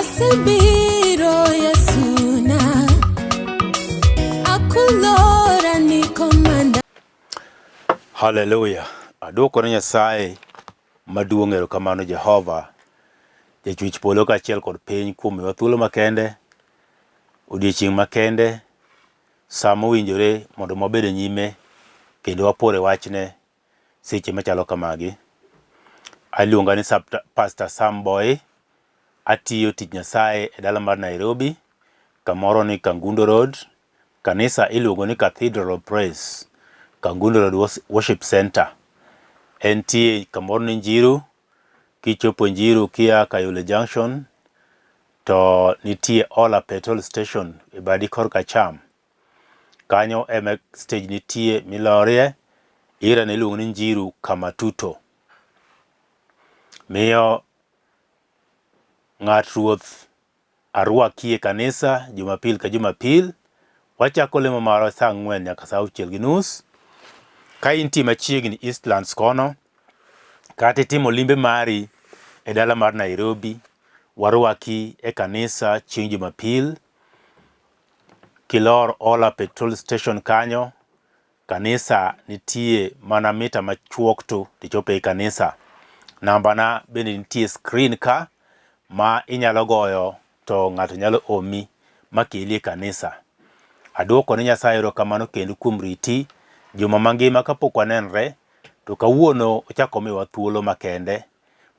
Asebiro Yesuna, akulora ni komanda. Haleluya. Aduoko ne Nyasaye maduong' erokamano Jehova, jachwech polo kaachiel kod piny kuom miwa thuolo makende, odiechieng' makende, sa mowinjore mondo wabed e nyime kendo wapor e wachne seche machalo kamagi. Aluonga ni Pastor Sam Boy, atiyo tich Nyasaye e dala mar Nairobi, kamoro ni Kangundo Road, kanisa iluongo ni Cathedral of Praise, Kangundo Road Worship Center. Entie kamoro ni Njiru, kichopo Njiru kia Kayole Junction to nitie Ola Petrol Station e badi korka acham. Kanyo ema stage nitie milorie, ira ne iluongo ni Njiru Kamatuto. Miyo ng'at Ruoth arwaki e kanisa Jumapil ka Jumapil, wachako lemo marwa saa ang'wen nyaka saa auchiel gi nus. Ka intie machiegni Eastlands kono, kata itimo limbe mari e dala mar Nairobi, warwaki e kanisa chieng' Jumapil. Kilor Ola petrol station kanyo, kanisa nitie mana mita machuok tu tichopo ei kanisa. Namba na bende nitie e screen ka ma inyalo goyo to ng'ato nyalo omi ma keli e kanisa. Aduoko ne Nyasaye erokamano kendo kuom riti juma mangima kapok wanenre to kawuono ochako omiwa thuolo makende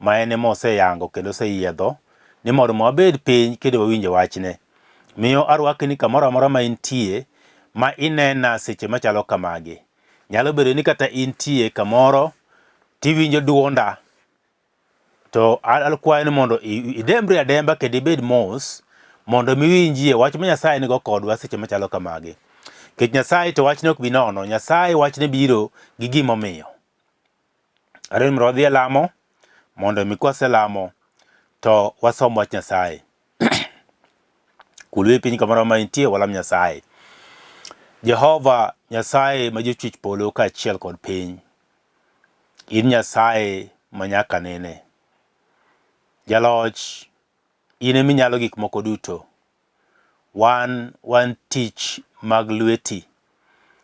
ma en ema oseyango kendo oseyiedho ni mondo wabed piny kendo wawinj wachne. Miyo arwaki ni kamoro amora ma intie ma inena seche machalo kamagi. Nyalo bedo ni kata intie kamoro tiwinjo duonda to akwayo ni mondo idembri ademba kendo ibed mos mondo miwinjie wach ma Nyasaye nigo kodwa seche machalo kamagi. Nikech Nyasaye to wachne ok bi nono, Nyasaye wachne biro gi gimomiyo. Adwaro ni mondo wadhi e lamo mondo mi kwaselamo to wasom wach Nyasaye. Kul wiyi piny kamoro ma intie walam Nyasaye. Jehova Nyasaye ma jochwech polo kaachiel kod piny. In Nyasaye ma nyaka nene. Jaloch, in ema inyalo gik moko duto. Wan wan tich mag lweti.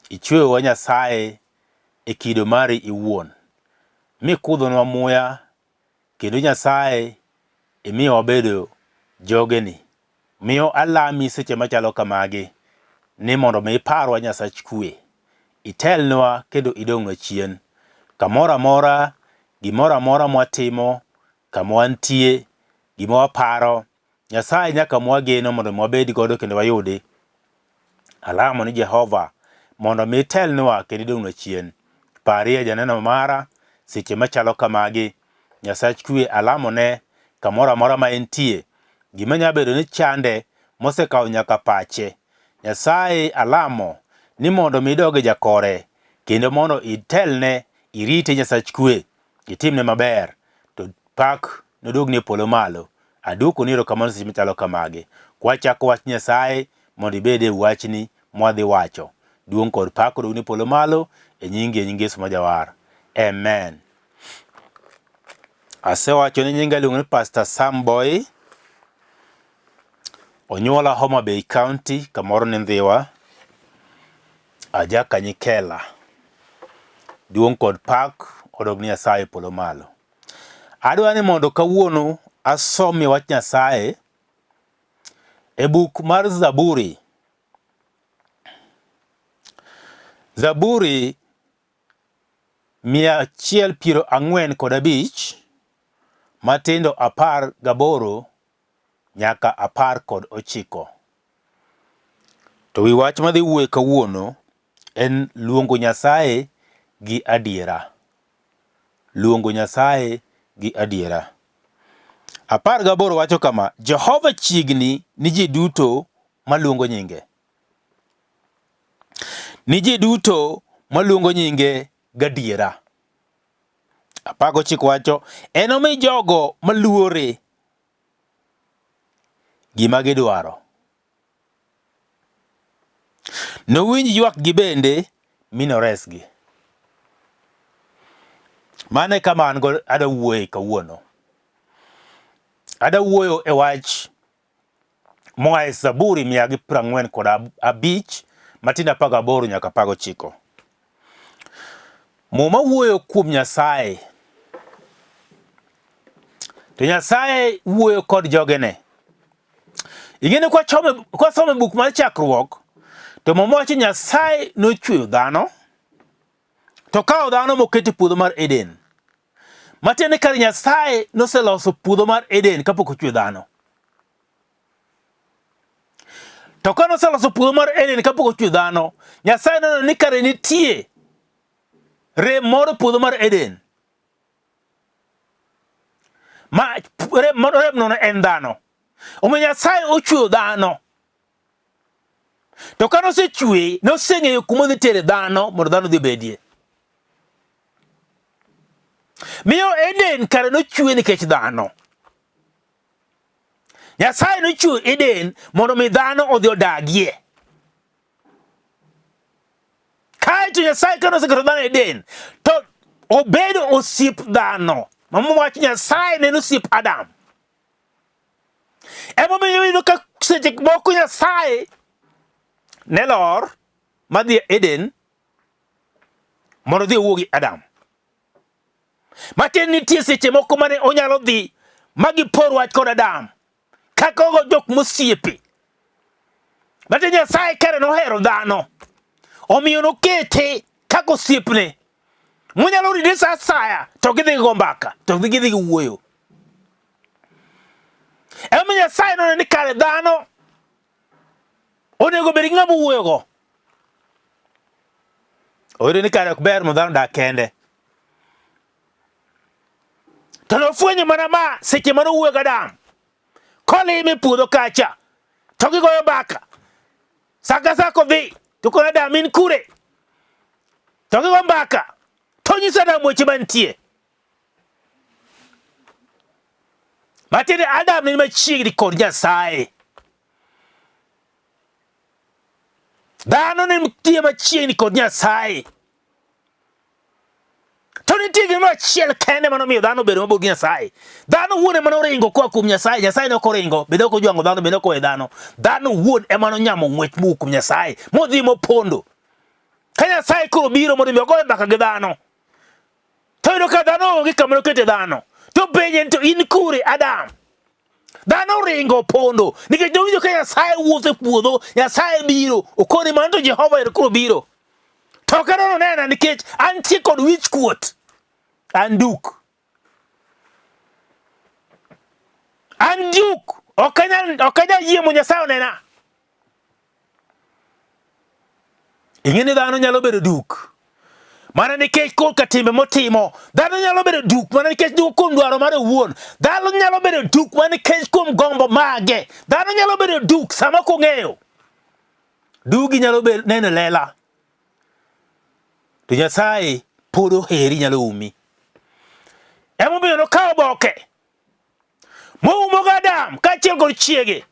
Ichweyowa Nyasaye e kido mari iwuon, mikudhonwa muya kendo Nyasaye imiyo wabedo jogeni. Miyo alami seche machalo kamagi ni mondo mi iparwa Nyasach kwe, itelnwa kendo idong'nwa chien. Kamoro amora, gimoro amora mwatimo, kama wantie, gima waparo, Nyasaye nyaka mwageno mondo mi wabed godo kendo wayudi. Alamo ni Jehova mondo mi itelnwa kendo idong'nwa chien. Parie janeno mara seche machalo kamagi. Nyasach kwe alamone kamoro amora ma entie. Gima nyalo bedo ni chande mosekawo nyaka pache. Nyasaye alamo ni mondo mi idog e jakore kendo mondo itelne irite Nyasach kwe itimne maber to pak nodogni e polo malo. Aduokoni erokamano seche machalo kamagi. Kwachako wach Nyasaye mondo ibed e wachni mwadhi wacho. Duong' kod pak odogni e polo malo e nyingi e nying Yesu ma Jawar. Amen. Asewacho ni nyinga iluongo ni Pastor Sam Boy. Onyuola Homa Bay County, kamoro ni Ndhiwa. Aja Kanyikela. Duong' kod pak odog ni Nyasaye e polo malo. Adwa ni mondo kawuono asomie wach Nyasaye e buk mar Zaburi. Zaburi 145 matindo 18 nyaka 19. To wi wach madhi wuoye kawuono en luongo Nyasaye gi adiera. Luongo Nyasaye gi adiera. 18 wacho kama, Jehova chiegni ni ji duto maluongo nyinge. Ni ji duto maluongo nyinge gadiera. 19 wacho, enomi jogo maluore gima gidwaro. Nowinj ywakgi bende mi noresgi. Mano e kama an go adwa wuoye kawuono. Adwa wuoyo e wach. Moa e Zaburi 145 matindo 18 nyaka 19. Muma wuoyo kuom Nyasaye. To Nyasaye wuoyo kod jogene. Ing'e ni kwasomo buk mar Chakruok, to Muma wacho Nyasaye nochweyo dhano, to kawo dhano moketo e puodho mar Eden. Matiende ni kar Nyasaye noseloso puodho mar Eden kapok ochweyo dhano. To ka noseloso puodho mar Eden kapok ochweyo dhano, Nyasaye noneno ni kare nitie rem moro e puodho mar Eden. Ma rem remno ne en dhano. Omiyo Nyasaye ochweyo dhano. To ka nosechwe, noseng'eyo kuma odhi tere dhano mondo dhano odhi obedie. Miyo Eden kare nochwe nikech dhano. Nyasaye nochweyo Eden mondo mi dhano odhi odagie. Kae to Nyasaye ka noseketo dhano Eden, to obedo osiep dhano. Mama wach Nyasaye ne en osiep Adam. Emomiyo iyudo ka seche moko Nyasaye ne lor madhi Eden mondo odhi owuo gi Adam. Matiende nitie seche moko mane onyalo dhi ma gipor wach kod Adam kaka ogo jok mosiepe. Matiende Nyasaye kare nohero dhano, omiyo nokete kaka osiepne monyalo rite sa asaya to gidhi gigo mbaka to gidhi giwuoyo. Emomiyo Nyasaye noneno ni kare dhano onego bed gi ng'ama owuoyogo. Oyudo ni kare ok ber mondo dhano odag kende. To nofwenyo mana ma seche mane owuoyo gi Adam kolime e puodho kacha to gigoyo mbaka. Sa ka sa kodhi to koro Adam in kure? To gigo mbaka to onyiso Adam weche mantie. Matiende Adam ne ni machiegni kod Nyasaye. Dhano ne nitie machiegni kod Nyasaye. To nitie gimoro achiel kende mane omiyo dhano obedo mabor gi Nyasaye. Dhano wuon ema noringo koa kuom Nyasaye. Nyasaye ne ok oringo, bende ok ojwang'o dhano, bende ok oweyo dhano. Dhano wuon ema nonyamo ng'wech mowuok kuom Nyasaye, modhi mopondo. Ka Nyasaye koro biro mondo mi ogoye mbaka gi dhano, to yudo ka dhano onge kama nokete dhano. To penje ni to in kure Adam? Dhano oringo opondo nikech nowinjo ka Nyasaye wuotho e puodho, Nyasaye biro, okone mano to Jehova ero koro biro. To ok adwar onena nikech antie kod wich kuot. An duk. An duk. Ok anyal yie mondo Nyasaye onena. Ing'e ni dhano nyalo bedo duk mana nikech korka timbe motimo. Dhano nyalo bedo duk mana nikech kuom dwaro mare owuon. Dhano nyalo bedo duk mana nikech kuom gombo mage. Dhano nyalo bedo duk sama ok ong'eyo. Dugi nyalo bedo neno lela. To Nyasaye pod oheri nyalo umi. Emomiyo nokawo oboke moumogo Adam kaachiel kod chiege.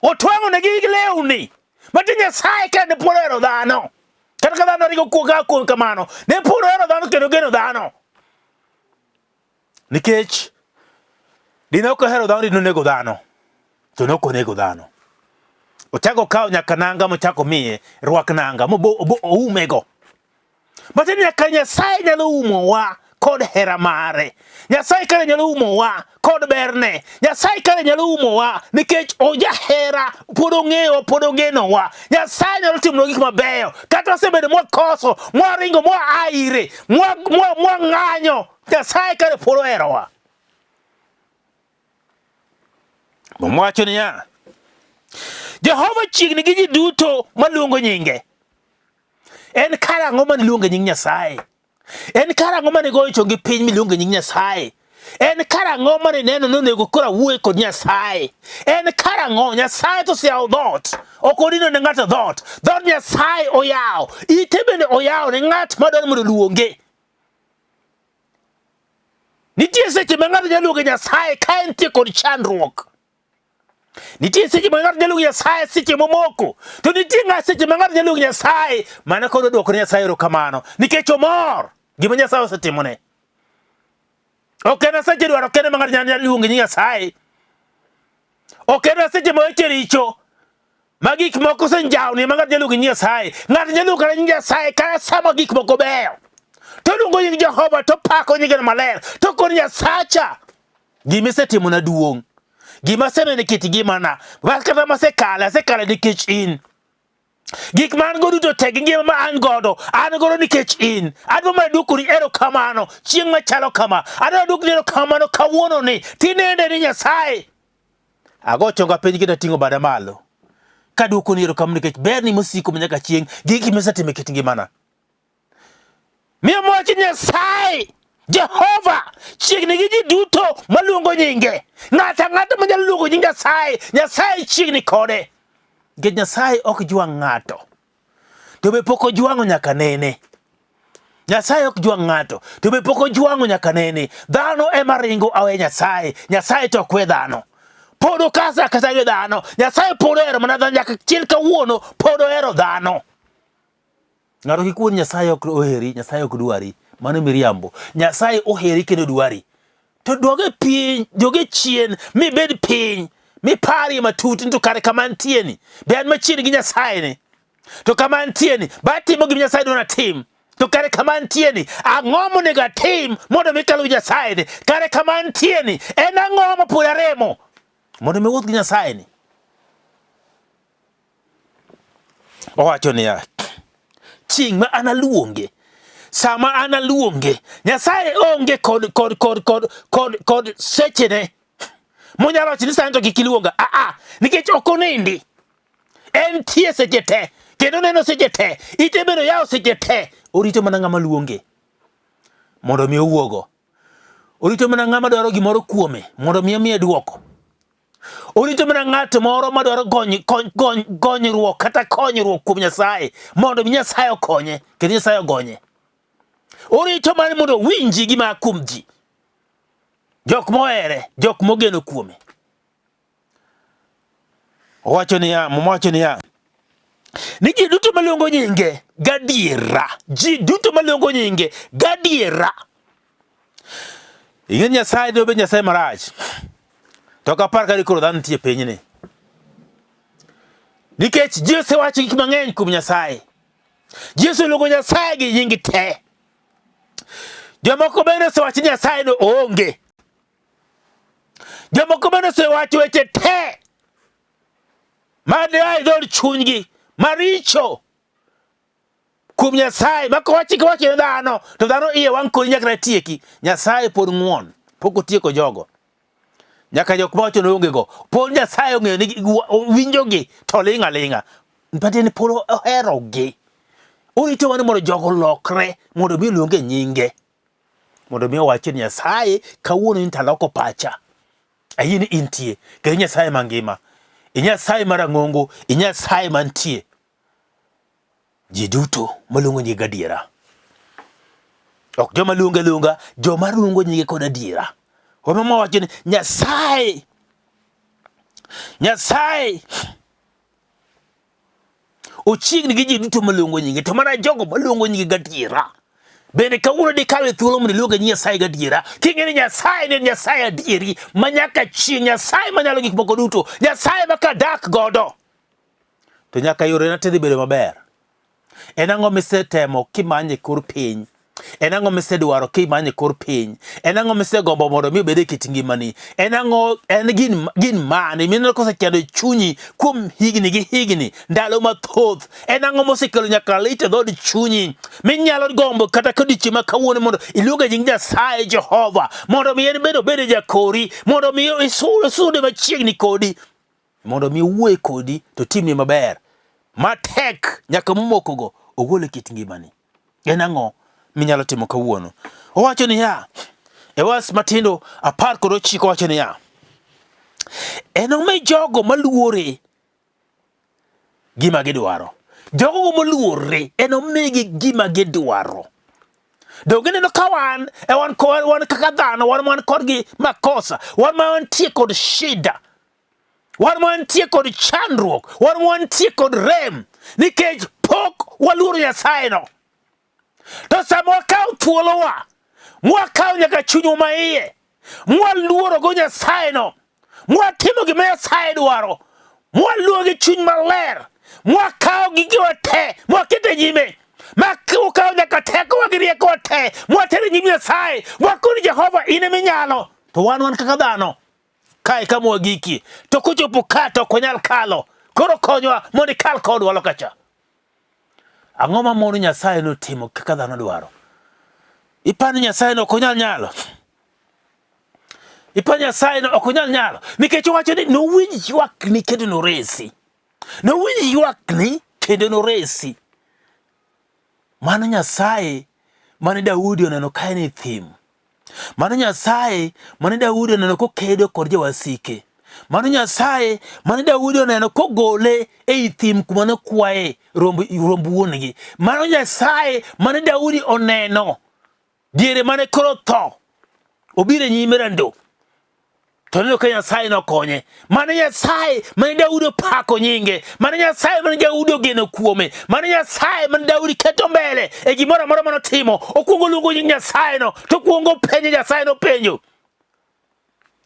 Otwang'onegi lewni mati Nyasaye ka ne pod ohero dhano. Kata ka dhano ringo kuo ka kuom kamano, ne pod ohero dhano kendo geno dhano. Nikech dine ok ohero dhano dine onego dhano. To ne ok onego dhano. Ochako okawo nyaka nanga mochako miye, rwak nanga mobo oumego. Matiende nyaka Nyasaye nyalo umowa kod hera mare. Nyasaye kare nyalo umowa kod berne. Nyasaye kare nyalo umowa nikech ojahera, pod ong'eyowa, pod ogenowa. Nyasaye nyalo timonwa gik mabeyo kata wasebedo mwakoso, mwaringo, mwa ire, mwang'anyo. Nyasaye kare pod oherowa. Muma wacho niya, Jehova chiegni gi ji duto maluongo nyinge. En karang'o mane iluonge nying Nyasaye? En karang'o mane igoyo chongi piny miluonge nying Nyasaye? En karang'o mane ineno ni onego koro awuoye kod Nyasaye? En karang'o? Nyasaye to oseyawo dhoot. Ok odino ne ng'ato dhoot. Dhood Nyasaye oyawo. Ite bende oyawo ne ng'at madwaro mondo oluonge. Nitie seche ma ng'ato nyalo luongo Nyasaye ka entie kod chandruok. Nitie seche ma ng'ato nyalo luongo Nyasaye seche momoko. To nitie ng'a seche ma ng'ato nyalo luongo Nyasaye mana kod odwoko ne Nyasaye erokamano nikech omor gima Nyasaye osetimone. Ok en seche dwaro kende ma ng'ato nyalo luongo nying Nyasaye. Ok en seche ma weche richo ma gik moko osenjawni ma ng'ato nyalo luongo nying Nyasaye. Ng'ato nyalo luongo kata nying Nyasaye kata sama gik moko beyo. To luongo nying Jehova to pako nyingeno maler. To koni Nyasacha gima isetimona duong'. Gima aseneno e kit ngimana, kata masekale, asekale nikech in. Gik ma an go duto te gi ngima ma an godo, an godo nikech in. Adwa mana duokoni erokamano chieng' machalo kama. Adwa duokoni erokamano kawuono ni tinende ni Nyasaye. Ago chonga piny kendo ating'o bada malo. Kaduokoni erokamano nikech berni mosiko manyaka chieng' gi gik misetimo e kit ngimana. Miyo moch Nyasaye Jehova chiegni gi ji duto maluongo nyinge. Ng'ato ang'ata manyalo luongo nying Nyasaye, Nyasaye chiegni kode. Nikech Nyasaye ok jwang' ng'ato. To be pok ojwang'o nyaka nene. Nyasaye ok jwang' ng'ato, to be pok ojwang'o nyaka nene. Dhano ema ringo awe Nyasaye, Nyasaye to ok we dhano. Pod okasa akasa gi dhano, Nyasaye pod ohero mana dhano nyaka chil kawuono pod ohero dhano. Ng'ato kik wuond Nyasaye ok oheri, Nyasaye ok dwari. Mano miriambo. Nyasaye oheri kendo dwari. To duoge piny, duoge chien, mibed piny, miparie matut ni to kare kama antie ni, be an machiegni gi Nyasaye ni? To kama antie ni, be atimo gima Nyasaye dwaro ni atim? To kare kama antie ni, ang'o monego atim mondo mi kaluw Nyasaye ni? Kare kama antie ni, en ang'o ma pod aremo mondo mi awuoth gi Nyasaye ni? Owacho niya, chieng' ma analuonge, sama analuonge, Nyasaye onge kod kod kod kod kod kod sechene monyalo wacho ni sani to kik iluonga. Aa, nikech ok onindi. Entie seche te, kendo oneno seche te, ite bende oyawo seche te. Orito mana ng'ama luonge mondo mi owuogo. Orito mana ng'ama dwaro gimoro kuome mondo mi omiye dwoko. Orito mana ng'at moro madwaro gonyruok kata konyruok kuom Nyasaye mondo mi Nyasaye okonye kendo Nyasaye ogonye. Orito mana mondo owinji gima kuom ji. Jok mohere, jok mogeno kuome. Owacho niya, Muma wacho niya, ni ji duto maluongo nyinge gadiera, ji duto maluongo nyinge gadiera. Ing'e Nyasaye dobe Nyasaye marach. To ok apar ka koro dhano nitie e pinyni. Nikech ji osewacho gik mang'eny kuom Nyasaye. Ji oseluongo Nyasaye gi nying te. Jomoko bende osewacho ni Nyasaye no oonge. Jomoko bende osewacho weche te ma a e dhood chunygi maricho kuom Nyasaye ma kowachi kiwacho ne dhano to dhano iye wang' kodi nyaka tieki. Nyasaye pod ng'won, pok otieko jogo. Nyaka jok mawacho ni onge go, pod Nyasaye ong'eyo ni winjogi to ling' aling'a. Matiende ni pod oherogi. Oritowa ni mondo jogo olokre mondo mi oluonge nyinge. Mondo mi owachi ni Nyasaye kawuono in taloko pacha. Ayie ni intie, kendo Nyasaye mangima. I Nyasaye marang'ongo, i Nyasaye mantie. Ji duto maluongo nyinge gadiera. Ok joma luonge aluonga, joma luongo nyinge kod adiera. Omiyo wacho ni Nyasaye, Nyasaye ochiegni gi ji duto maluongo nyinge, to mana jogo maluongo nyinge gadiera. Bende kawuono dikawe thuolo mondo iluonge nying Nyasaye gadiera, king'e ni Nyasaye ne Nyasaye adieri ma nyaka chieng', Nyasaye manyalo gik moko duto, Nyasaye ma kadak godo to nyaka yorena te dhi bedo maber. En ang'o misetemo kimanyo e kor piny? En ang'o misedwaro kimanyo e kor piny? En ang'o misegombo mondo mi obed e kit ngimani? En ang'o en gin, gin mane mineno kosechando chunyi kuom higni gi higni, ndalo mathoth? En ang'o mosekelo nyaka lit e dhood chunyi minyalo gombo kata kodiochieng' ma kawuono mondo iluonge nying Nyasaye Jehova mondo mi en bende obed jakori, mondo mi isude machiegni kodi mondo mi owuoye kodi to timni maber matek nyaka momokogo ogol e kit ngimani. En ang'o minyalo timo kawuono? Owacho niya e was matindo 19 owacho niya, enomi jogo maluore gima gidwaro. Jogo moluore enomigi gima gidwaro. Donge ineno ka wan e wan wan kaka dhano wan wan kodgi makosa, wan ma wantie kod shida wan wantie kod chandruok, wan wantie kod rem nikech pok waluoro Nyasaye no. To sama wakawo thuolowa, mwakawo nyaka chunywa maiye, mwaluorogo Nyasaye no, mwatimo gima Nyasaye dwaro, mwaluwo gi chuny maler, mwakawo gigewa te, mwaketo e nyime, makawo nyaka tekowa gi riekowa te, mwatero e nyim Nyasaye, mwakoni Jehova in ema inyalo. To wan wan kaka dhano, kae kama wagikie, to kochopo ka to ok wanyal kalo. Koro konywa mondo ikal kodwa loka cha. Ang'o ma mono Nyasaye notimo kaka dhano dwaro? Iparo ni Nyasaye no ok onyal nyalo? Iparo Nyasaye no ok onyal nyalo? Nikech owacho ni nowinj ywakni kendo noresi. Nowinj ywakni kendo noresi. Mano Nyasaye mane Daudi oneno ka en e thim. Mano Nyasaye mane Daudi oneno kokedo kod jowasike. Mano Nyasaye mane Daudi oneno kogole ei thim kuma nokwaye romb, romb wuon-gi. Mano Nyasaye mane Daudi oneno diere mane koro tho obiro e nyime rando to neno ka Nyasaye nokonye. Mano Nyasaye mane Daudi opako nyinge, mano Nyasaye mane Daudi ogeno kuome, mano Nyasaye mane Daudi keto mbele e gimoro amora mane otimo. Okwongo luongo nying Nyasaye no, to okwongo penjo Nyasaye no penjo.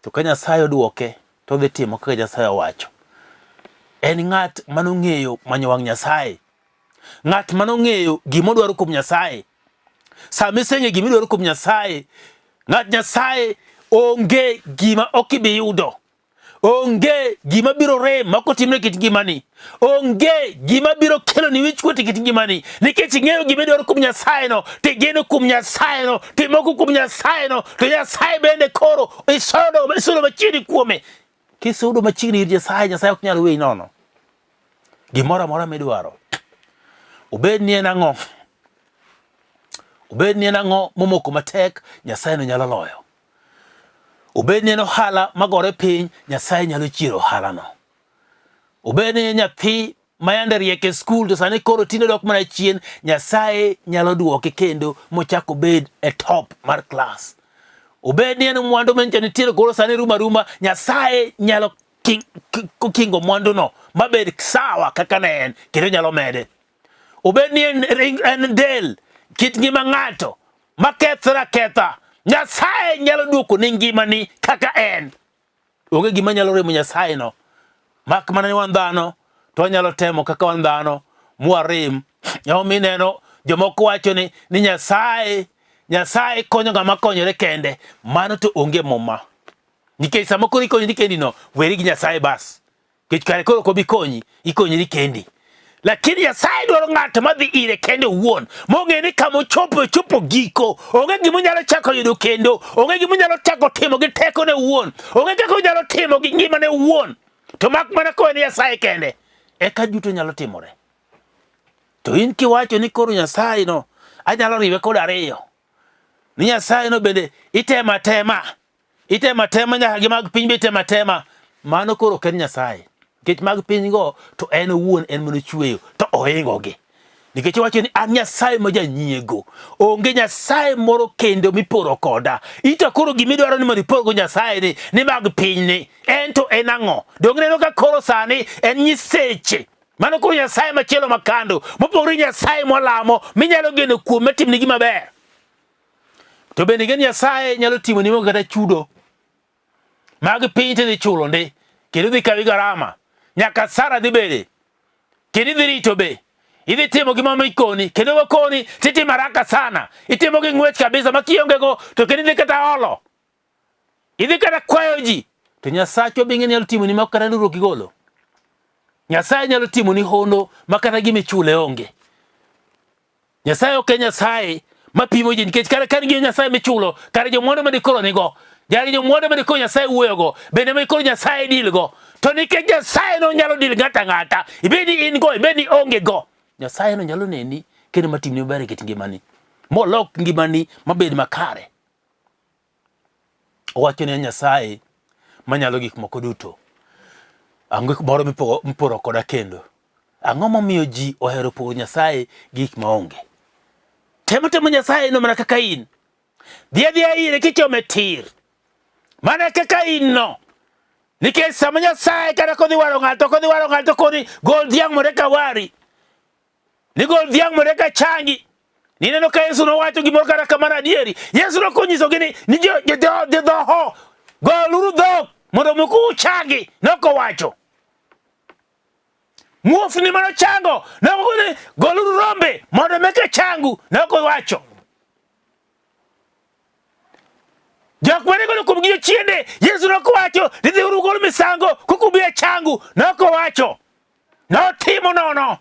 To ka Nyasaye odwoke, to odhi timo kaka Nyasaye owacho. En ng'at mane ong'eyo manyo wang' Nyasaye, ng'at mane ong'eyo gima odwaro kuom Nyasaye. Sama iseng'eyo gima idwaro kuom Nyasaye, ng'at Nyasaye onge gima ok ibi yudo. Onge gima biro rem ma ok otimre e kit ngimani. Onge gima biro keloni wichkuot e kit ngimani. Nikech ing'eyo gima idwaro kuom Nyasaye no, to igeno kuom Nyasaye no, to imoko kuom Nyasaye no, to Nyasaye bende koro isudo isudo machiegni kuome. Kisudo machiegni ir Nyasaye, Nyasaye ok nyal weyi nono. Gimoro amora midwaro, obed ni en ang'o, obed ni en ang'o momoko matek, Nyasaye no nyalo loyo. Obed ni en ohala magore piny, Nyasaye nyalo chiero ohalano. Obed ni en nyathi ma yande riek e skul to sani koro tinde dok mana chien, Nyasaye nyalo duoke kendo mochak obed e top mar klas. Obed ni en mwandu ma nyicha nitiere koro sani rumo aruma, Nyasaye nyalo kingo mwanduno mabed sawa kaka ne en kendo nyalo mede. Obed ni en, en del, kit ngima ng'ato makethore aketha, Nyasaye nyalo duoko ni ngimani kaka en. Onge gima nyalo remo Nyasaye no. Mak mana ni wan dhano to wanyalo temo kaka wan dhano mwarem. Emomiyo ineno jomoko wacho ni ni Nyasaye Nyasaye konyo ng'ama konyore kende. Mano to onge muma. Nikech sama koro ikonyori kendi no, weri gi Nyasaye bas. Nikech kare koro ok obi konyi, ikonyori kendi. Lakini Nyasaye dwaro ng'at madhi ire kende owuon, mong'e ni kama ochopo ochopo giko. Onge gima onyalo chako yudo kendo, onge gima onyalo chako timo gi tekone owuon, onge kaka onyalo timo gi ngimane owuon. To mak mana kowe ni Nyasaye kende, eka duto nyalo timore. To in kiwacho ni koro Nyasaye no anyalo riwe kod ariyo, ni Nyasaye no bende itemo atema itemo atema nyaka gi mag piny be itemo atema, mano koro ok en Nyasaye. Nikech mag piny go to en owuon en mana ochweyo to ohingogi. Nikech owacho ni an Nyasaye ma janyiego, onge Nyasaye moro kendo miporo koda. Ito koro gima idwaro ni mondo iporgo Nyasaye ni, ni mag pinyni, en to en ang'o? Donge ineno ka koro sani en nyiseche Mano koro Nyasaye machielo makando, mopogore gi Nyasaye mwalamo, minyalo geno kuome timni gima ber. To bende ing'e ni Nyasaye nyalo timoni mago kata chudo mag piny to idhi chulo ndi, kendo idhi kawi garama. Nyaka Sara dhi bede, kendo idhi rito be. Idhi timo gima mikoni, kendo wakoni titimo haraka sana. Itimo gi ng'wech kabisa ma kionge go to kendo idhi kata olo. Idhi kata kwayo ji to Nyasachwa be ing'e ni nyalo timoni ma kata luoro ok igolo. Nyasaye nyalo timoni hono ma kata gima ichule onge. Nyasaye ok en Nyasaye mapimo ji nikech kata ka gin Nyasaye michulo kare jomwandu ma dikoro nigo jari jomwandu ma dikoro Nyasaye wuoyogo bende ma dikoro Nyasaye deal go to nikech Nyasaye no nyalo deal ng'ato ang'ata ibed ni in go ibed ni onge go Nyasaye no nyalo neni kendo matimni maber e kit ngimani molok ngimani mabed makare. Owacho ni Nyasaye manyalo gik moko duto. Onge moro miporo koda kendo. Ang'o momiyo ji ohero pogo Nyasaye gi gik maonge? Tem atema Nyasaye no mana kaka in. Dhi adhiya ire kichome tir. Mana kaka in no. Nikech sama Nyasaye kata kodhi waro ng'ato, kodhi waro ng'ato koni gol dhiang' mondo eka wari. Ni gol dhiang' mondo eka changi. Nineno ka Yesu nowacho gimoro kata kamano adieri. Yesu nokonyisogi ni ni jodhoho goluru dhok mondo mi uchangi, nokowacho. Muofni mane ochango nokoni ni goluru rombe mondo mi changu, nokowacho. Jok mane golo kuomgi jochiende, Yesu nokowacho ni dhiuru ugol misango koka changu, nokowacho. Notimo nono.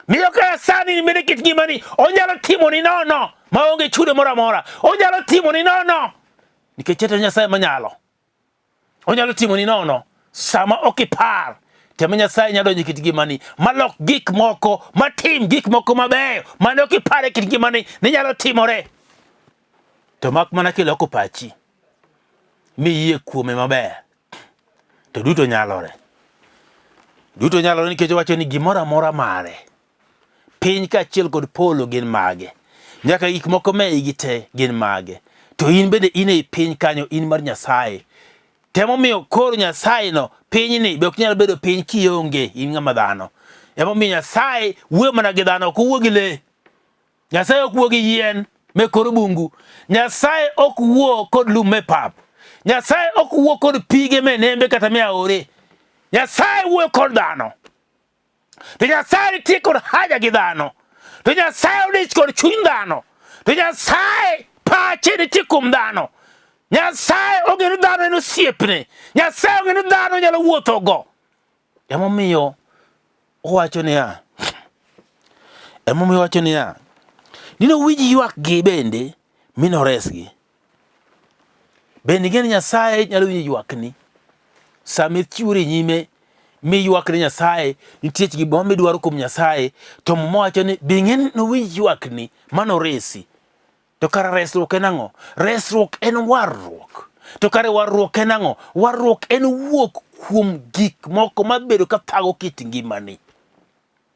Miyo kaka sani ni kit ngimani, onyalo timoni nono maonge chudo moro amora. Onyalo timoni nono nikech en Nyasaye manyalo. Onyalo timoni nono sama ok ipar. Tema Nyasaye nyalo donjo e kit ngimani malok gik moko, matim gik moko mabeyo mane ok ipar e kit ngimani ni nyalo timore. To mak mana kiloko pachi miyie kuome maber to duto nyalore. Duto nyalore nikech owacho ni gimoro amora mare. Piny kaachiel kod polo gin mage. Nyaka gik moko me igi te gin mage. To in bende in ei piny kanyo, in mar Nyasaye. Temomiyo koro Nyasaye no, pinyni be ok nyal bedo piny kionge, in ng'ama dhano. Emomiyo Nyasaye wuoyo mana gi dhano, ok owuo gi lee. Nyasaye ok wuo gi yien me kor bungu. Nyasaye ok wuo kod lum me pap. Nyasaye ok wuo kod pige me nembe kata me aore. Nyasaye wuoyo kod dhano. To Nyasaye nitie kod haja gi dhano. To Nyasaye odich kod chuny dhano. To Nyasaye pache nitie kuom dhano. Nyasaye ong'eyo ni dhano en osiepne. Nyasaye ong'eyo ni dhano nyalo wuothogo. Emomiyo owacho niya, emomiyo owacho niya, ni nowinj ywakgi bende mi noresgi. Bende ing'e ni Nyasaye nyalo winjo ywakni sama ichiwori nyime miywak ne Nyasaye nitie gimoro midwaro kuom Nyasaye to Muma wacho ni be ing'e ni nowinj ywakni ma noresi. To kara resruok en ang'o? Resruok en warruok. To kare warruok en ang'o? Warruok en wuok kuom gik moko mabedo ka thago kit ngimani.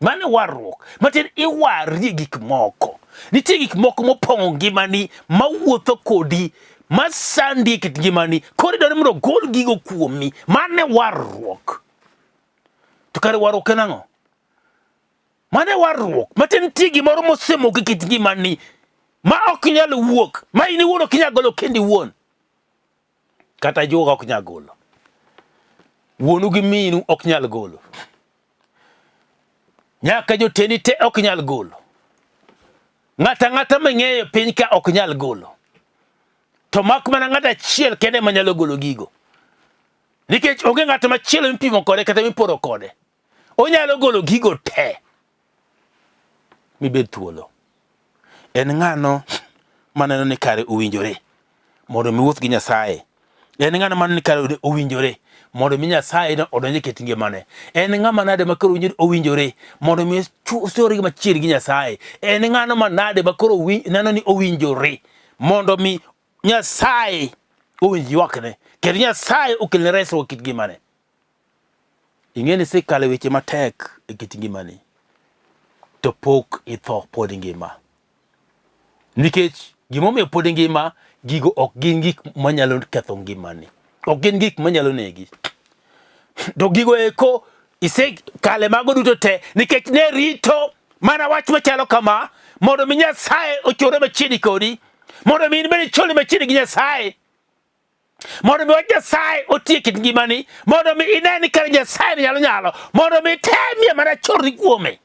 Mano e warruok. Matiende iwarri e gik moko. Nitie gik moko mopong'o ngimani, mawuotho kodi, masandi e kit ngimani. Koro idwaro ni mondo ogol gigo kuomi. Mano e warruok. To kare warruok en ang'o? Mano e warruok. Matiende nitie gimoro mosemoko e kit ngimani ma ok nyal wuok, ma in iwuon ok inyal golo kendi iwuon. Kata ajuoga ok nyal golo. Wuonu gi minu ok nyal golo. Nyaka jotendi te ok nyal golo. Ng'ato ang'ata ming'eyo e piny ka ok nyal golo. To mak mana ng'ato achiel kende ma nyalo golo gigo. Nikech onge ng'at machielo mipimo kode kata miporo kode. Onyalo golo gigo te mibed thuolo. En ng'ano maneno ni kare owinjore mondo mi wuoth gi Nyasaye? En ng'ano maneno ni kare owinjore mondo mi Nyasaye odonj e kit ngimane? En ng'ama nade ma koro owinjore mondo mi osore gi machiegni gi Nyasaye? En ng'ano manade ma koro neno ni owinjore mondo mi Nyasaye owinj ywakne kendo Nyasaye okelne resruok e kit ngimane? Ing'e ni isekalo e weche matek e kit ngimani, to pok itho, pod ingima. Nikech gimomiyo pod ingima, gigo ok gin gik manyalo ketho ngimani, ok gin gik manyalo negi. To gigo eko isekale mago duto te nikech ne rito mana wach machalo kama mondo mi Nyasaye ochore machiegni kodi, mondo mi in bende ichore machiegni gi Nyasaye. Mondo mi wach Nyasaye oti e kit ngimani, mondo mi ine ni kare Nyasaye ni nyalo nyalo, mondo mi itemie mana chorri kuome.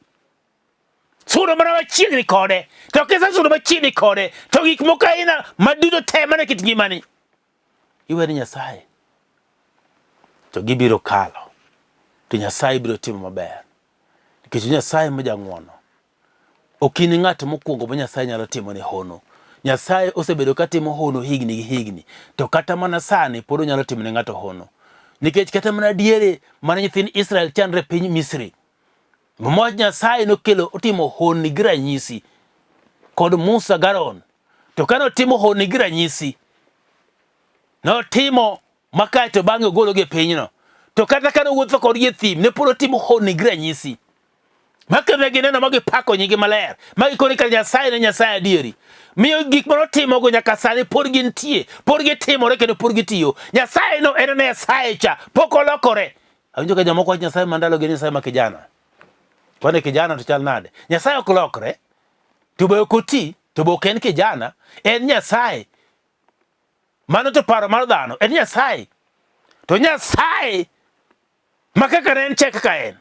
Sudo mana machiegni kode, to kisesudo machiegni kode, to gik moko aina maduto te mana e kit ngimani iwe ni Nyasaye, to gibiro kalo, to Nyasaye biro timo maber, nikech Nyasaye ma jang'wono. Ok in ng'at mokwongo ma Nyasaye nyalo timo ne hono. Nyasaye osebedo ka timo hono higni gi higni, to kata mana sani pod onyalo timo ne ng'ato hono. Nikech kata mana diere mane nyithind Israel chandre piny Misri, Muma Nyasaye nokelo otimo honni gi ranyisi kod Musa gi Harun. To kane otimo honni gi ranyisi, notimo ma kae to bang'e ogologi e pinyno. To kata kane owuotho kodgi e thim, ne pod otimo honni gi ranyisi. Ma kendo gineno ma gipako nyinge maler, ma gikoni ka Nyasaye ne Nyasaye adieri. Miyo gik ma notimogo nyaka sani pod gintie, pod gitimore kendo pod gitiyo. Nyasaye no en Nyasaye cha, pok olokore. Awinjo ka jomoko wacho Nyasaye ma ndalogi en Nyasaye ma kijana. Kwani kijana to chal nade? Nyasaye ok lokre, to be ok oti, to be ok en kijana, en Nyasaye. Mano to paro mar dhano, en Nyasaye. To Nyasaye ma kaka ne en che kaka en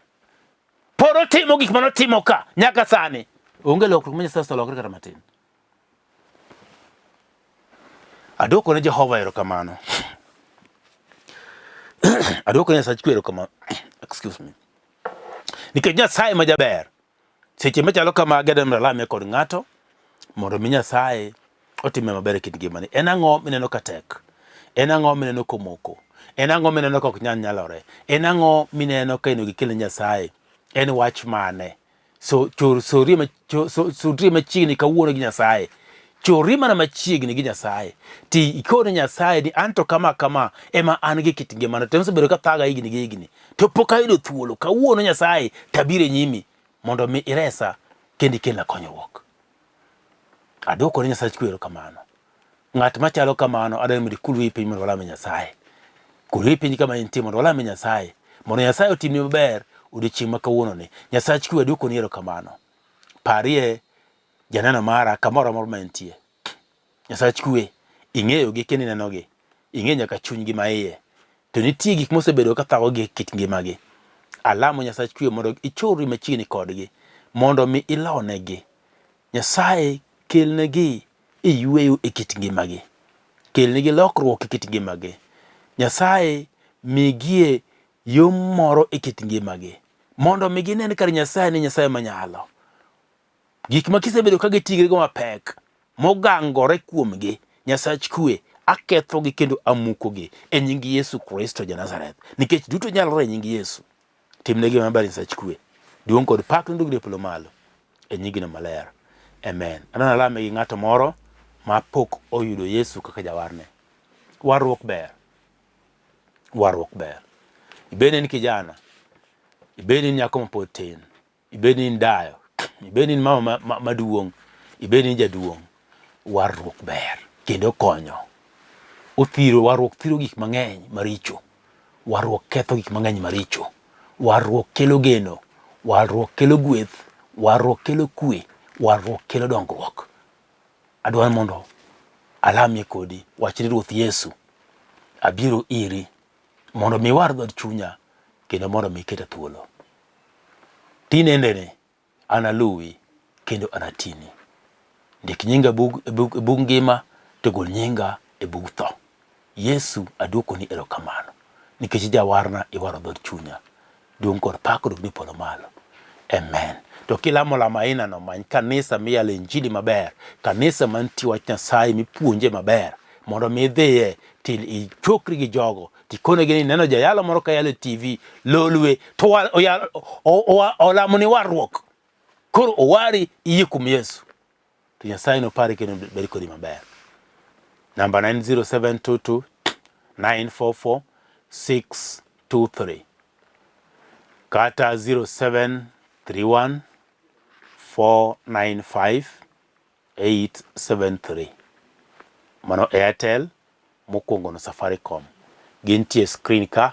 pod otimo gik mane otimo ka nyaka sani. Onge lokruok ma Nyasaye oselokre kata matin. Adwoko ne Jehova erokamano. Adwoko ne Nyasach kwe erokamano. Excuse me. Nikech Nyasaye ma jaber. Seche machalo kamagi adwa mondo alame kod ng'ato mondo mi Nyasaye otime maber e kit ngimani. En ang'o mineno ka tek? En ang'o mineno komoko? En ang'o mineno ka ok nyal nyalore? En ang'o mineno ka onego ikel ne Nyasaye? En wach mane? So, chor, sorie ma, cho, so, sudri machiegni kawuono gi Nyasaye. Chorri mana machiegni gi Nyasaye. Ti ikone Nyasaye ni an to kama kama ema an gi kit ngimana. To osebedo ka thaga higni gi higni. To pok ayudo thuolo. Kawuono Nyasaye tabiro e nyimi mondo mi iresa kendo ikelna konyruok. Adwoko ne Nyasach kwe erokamano. Ng'at machalo kamano adwaro mondo ikul wiyi piny mondo walame Nyasaye. Kul wiyi piny kama intie mondo walame Nyasaye. Mondo Nyasaye otimni maber odiechieng' ma kawuononi. Nyasach kwe adwokoni erokamano. Parie janeno mara kamoro amora ma entie. Nyasach kwe, ing'eyogi kendo inenogi. Ing'eyo nyaka chunygi ma iye. To nitie gik mosebedo ka thagogi e kit ngimagi. Alamo Nyasach kwe mondo ichorri machiegni kodgi mondo mi ilonegi. Nyasaye kelnegi yueyo e kit ngimagi. Kelnegi lokruok e kit ngimagi. Nyasaye migie yo moro e kit ngimagi mondo mi ginen kar Nyasaye ni Nyasaye manyalo. Gik ma kisebedo ka giting'rego mapek mogangore kuomgi, Nyasach kwe, akethogi kendo amukogi e nying Yesu Kristo ja Nazareth, nikech duto nyalore e nying Yesu. Timnegi maber Nyasach kwe. Duong' kod pak nodog e polo malo e nyingino maler. Amen. Aneno alame gi ng'ato moro ma pok oyudo Yesu kaka jawarne. Warruok ber. Warruok ber. Ibed ni in kijana, ibed ni in nyako mapod tin, ibed ni in dayo, ibed ni in mama maduong', ibed ni in jaduong', warruok ber kendo konyo. Othiro, warruok thiro gik mang'eny maricho. Warruok ketho gik mang'eny maricho. Warruok kelo geno. Warruok kelo gweth. Warruok kelo kwe. Warruok kelo dongruok. Adwaro mondo alamie kodi, wach ni Ruoth Yesu, abiro iri mondo mi iwar dhood chunya kendo mondo mi iketa thuolo. Tinendeni analuwi kendo anatini. Ndik nyinga e bug, e bug, e bug ngima to gol nyinga e bug tho. Yesu aduokoni erokamano nikech ijawarna iwaro dhood chunya. Duong' kod pak odog ni polo malo. Amen. To kilamo lamo aina no, many kanisa miyalo injili maber, kanisa mantie wach Nyasaye mipuonje maber, mondo mi idhiye til ichokri gi jogo tikonegi ni neno jayalo moro ka yalo e TV lolwe to olamo ni warruok. Koro owari iyie kuom Yesu. To Nyasaye nopari kendo bed kodi maber. Namba 90722 944 623 kata 0731 495 873. Mano Airtel, mokwongo no Safaricom. Gintie screen ka,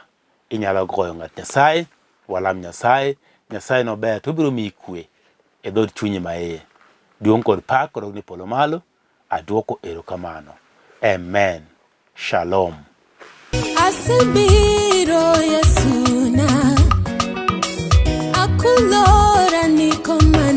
inyalo goyo ng'at Nyasaye, walam Nyasaye, Nyasaye nober to obiro miyi kwe e dhood chunyi ma iye. Duong' kod pak odog ni polo malo, aduoko erokamano. Amen. Shalom. Asebiro Yesu na akulo.